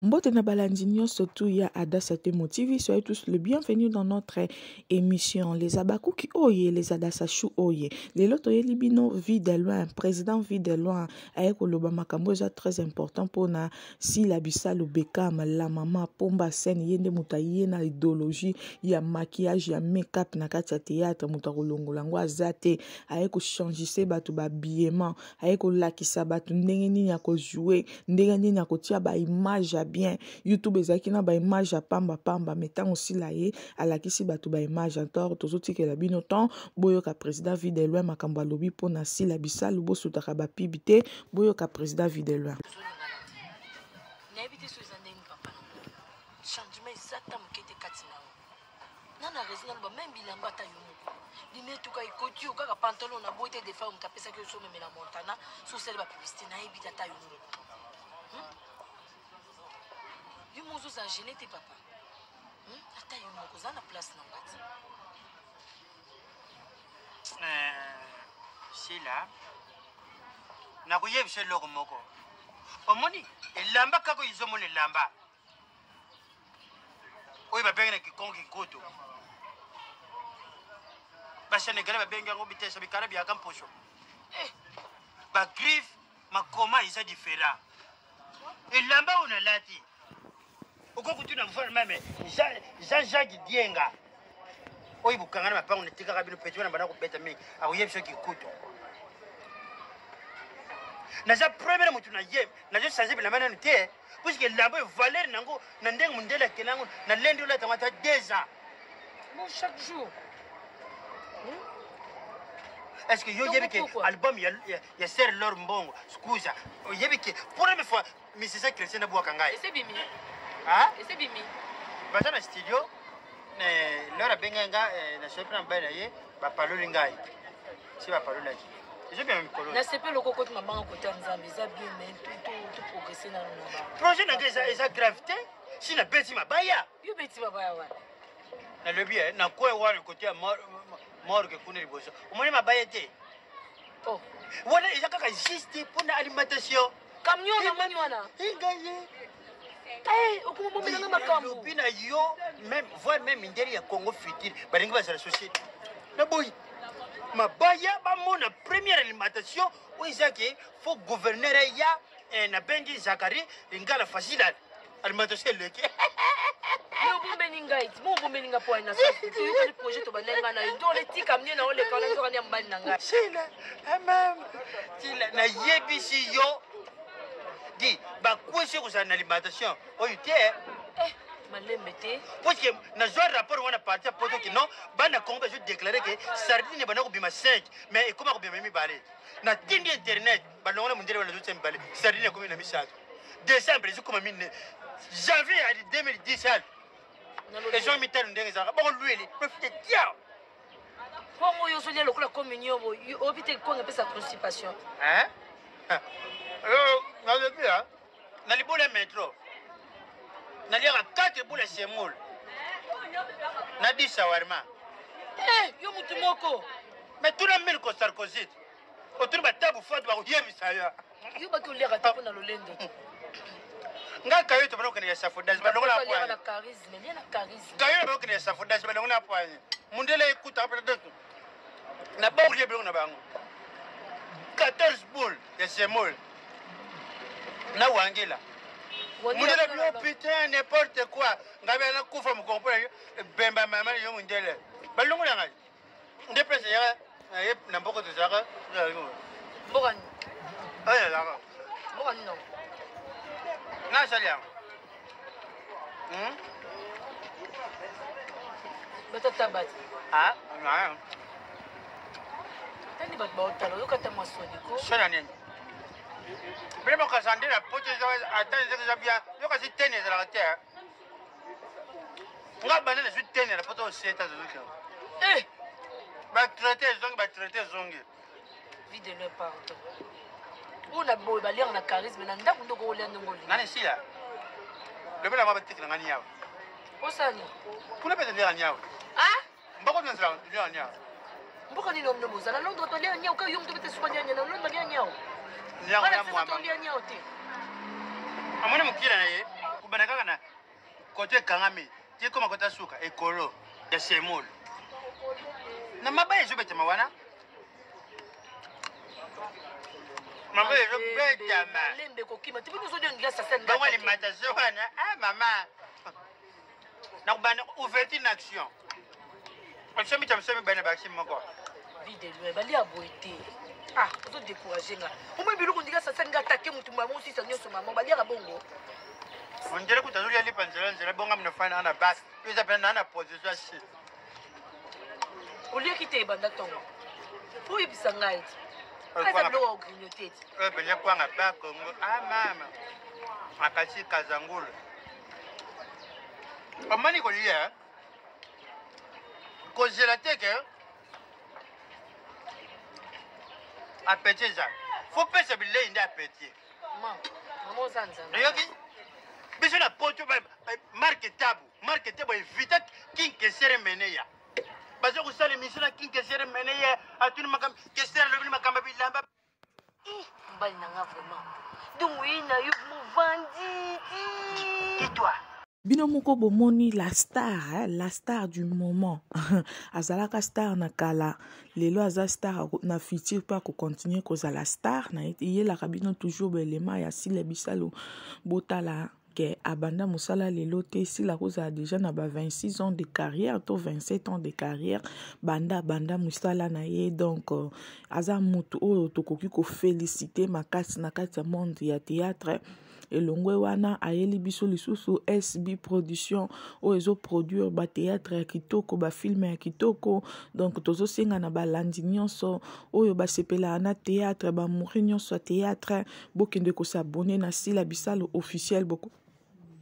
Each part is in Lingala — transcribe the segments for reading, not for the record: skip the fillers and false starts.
Mbote na balandi nyonso tu ya Adassa Temo TV, soyez tous le bienvenu dans notre émission Les Abakuki oye, les Adassa Chou oye. Lelo toyeli bino vie de loin, président vie de loin, aye koloba makambo eza très important pona Sila Bisalu Beckham, la maman Pomba scène yende muta ye na idéologie ya maquillage ya make-up na kati ya théâtre muta kolongola ngo aza te, aye ko changer bato ba habillement, aye kolakisa bato ndenge nini ya kojouer, ndenge nini ya kotia ba image ya bien. YouTube ezalaki na ba image ya pamba pamba, mais ntango Sila ye alakisi bato ba image en tort. Tozotikela bino temps boyoka président Vue de Loin makambo alobi mpona Sila Bisalu, bosutaka ba pub te, boyoka président Vue de Loin. Nayebi te so eza ndenge papa na ngo changement eza ta moke te kati na yo na na raison naloba meme bilamba ata yo moko linetuka ekoti yo kaka pantalon na boyi te defa moto apesaki yo so omemela Montana so osali ba publicité nayebi te ata yo moko yo moko ozozala gene te papa ata yo moko oza na place na nga te. Sila, nakoyebisa eloko moko. Omoni elamba kaka oyo ezomona elamba oyo babengi na kikongo kinkoto, basenegale babengi yango bitesa bikala biaka mposo, bagriffe makoma eza différent. Elamba oyo nalati okokutuna mvana meme Jean-Jacques Dienga oyo bokanga na mapango natikaka bino peti wana banda kobeta mingi, akoyebi soki kikutu naza première motu na ye nazo change bilamba nanu te, puisque elamba oyo valeur nango na ndenge mondele akela yango na lendi olata yango ata 2 ans. Bon, chaque jour. Est-ce que yo oyebi ke album ya Ser Lor Mbongo Scusa, oyebi ke première fois musicien chrétien nabwaka ngai? Esebimi. Ah? Esebimi. Baza na studio, lor abengai nga na soki na mobali na ye bapaloli ngai, si bapalolaki ezobima mikolo. Nasepeli okokoti mabanga kote ya Nzambe eza bien, mais toprogresse nano na ba projet na ngai eza grave te si nabeti mabaya. Yo beti mabaya wana. Nalobi nakoya wana kote ya morgue kuna liboso omoni mabaya te. Oh. Wana eza kaka juste mpona alimentation. Camion namoni wana. Engai. Okomobomelanga makambo. Lobi na yo même voire même mindele ya Congo futur balingi bazala société na boyi mabaya bamona première alimentation oyo eza ke faut gouverneur ya nabengi Zakari Lingala facile alimentation eleki. Me obombeli ngai ti mo obombeli ngai mpo na toyokani projet tobandeli ngai na yo nto oletika mie na oleka wana nzokani ya mobali na ngai. Sila amam tila nayebisi yo di bakwesi kozala na alimentation oyo te. Malembe te. Puisque nazwa rapport wana parti ya poto ke non, bana Congo bazo déclare ke sardine banda kobima 5 mais ekoma kobima mibale. Natindi internet balongola mondele wana azotia mibale, sardine ekomi na misato. Décembre ezokoma mine, janvier ya 2010 ali ezongi mitano ndenge ezalaka bongo lweli profite tia. Bongo oyo ozolia lokola communion oyebi te konga epesa constipation. Nalobi na libula ya metro naliaka 4 bula semoule na 10 shawarma. Yo mutu moko. Mais tuna Milko Sarkozy, otuni batabu fatu bakoyebisa yo. Yo baki oliaka te mpona lolendo. Nga kayo tobana kokende ya safodage balongola. Oliaka na charisme, lia na charisme. Kayo bakokende ya safodage balongola poanye mundele ekuta na baolia biloko na bango 14 boule ya semoule na wangila mundele bio putain n'importe quoi. Ngai bana nakufa mokongo mpona bemba mama yo mundele balongola ngai nde place yaka naye na mboka tozalaka. Mboka nini? Oyo ezalaka. Mboka nini nango? Nasali yango. Batata bati. Tani bato baotala oyoka ta mwa soni ko. Soni ya nini? Bino bakasa nde na poto ata eza bien yoka si tene ezalaka te. Nga banda nazwi tene na poto oseta zozoki batraite ezongi, batraite ezongi. Vie de loin, pardon. Oyo na boye baliaka na charisme na ndako ndoko olia ndenge olingi. Nani sila lobela mwa bateki na nga niawa. Osani. Kuna mpe toliaka niawa. Mboko tozala toliaka niawa. Mboka nini omino bozala Londres tolia niau ka yo moto bete suka lia niau na Londres lia niau. Niawa ya mwamba. Tolia niau te. Amoni mokila na ye. Kote ekangami ti ekoma kota suka ekolo ya semoule na mabaya ezobetama wana, mabaya ezobetama. Lembe kokima ti bino ozodiongira sasa. Bongo alimentation wana, ah mama, nakobanda ouverture na action action mita biso mibale na bakisi moko. Vue de Loin, balia boye te. Ah, ozodécourage nga. Omoi biloko ndika sasa nga atake motu mama osisa nyonso. Mama, baliaka bongo. Ondele kuta azolia lipa nzela nzela. Bonga mina fana na basi yo eza pena na position ya shi. Oliaki te ebanda ntongo, oyebisa ngai ti eza biloko ya kogrignote ti. Oyo penza kwanga ba Kongo. Ah mama, akasi kazangulu omani kolia kozela te ke appétit eza, fo pesa bilei nde appétit. Ma mama, oza nzambe. Oyoki biso na poto, marke tabu, marke tabu evita King Kesere meneya baza kosala émission na King Kesere meneya, atuni makambo Kesere alobi makambo ya bilamba. Mobali na nga vraiment, donc oye na yo movandi. Tais-toi. Bino moko bomoni la star, hein, la star du moment. Azalaka star na kala, lelo aza star na futur mpe akocontinue kozala star. Na eyelaka bino toujours baelema ya Sila Bisalo. Botala ke abanda mosala lelo te. Sila kozala déjà na ba 26 ans de carrière to 27 ans de carrière banda banda mosala na ye. Donc aza motu oyo tokoki koféliciter makasi na kati ya monde ya théâtre. Elongwe wana, ayeli biso lisusu SB Production oyo ezoproduire bathéâtre ya kitoko, bafilm ya kitoko. Donc tozosenga na balandi nyonso oyo basepelaka na théâtre, bamouri nyonso ya théâtre, bokende kos'abonner na Sila Bisalo Officiel. Boko,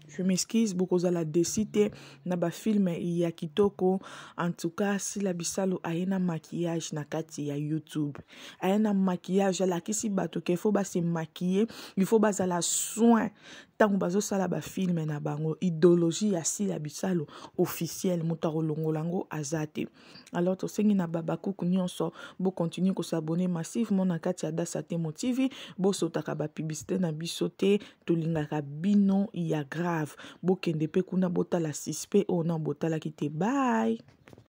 je m'excuse, bokozala déçus te na bafilm ya kitoko. En tout cas, Sila Bisalo aye na maquillage na kati ya YouTube, aye na maquillage, alakisi bato ke faut base maquiller, il faut bazala soin ntango bazosala bafilm na bango. Idéologie ya Sila Bisalo Officiel, moto akolongola yango aza te. Alors tosengi na babakuku nyonso, bocontinue kos'abonner massivement na kati ya Dasa Temo TV. Bosotaka bapublicité na biso te, tolingaka bino ya grave. Bokende mpe kuna botala suspect oyo na botalaki te. Bye.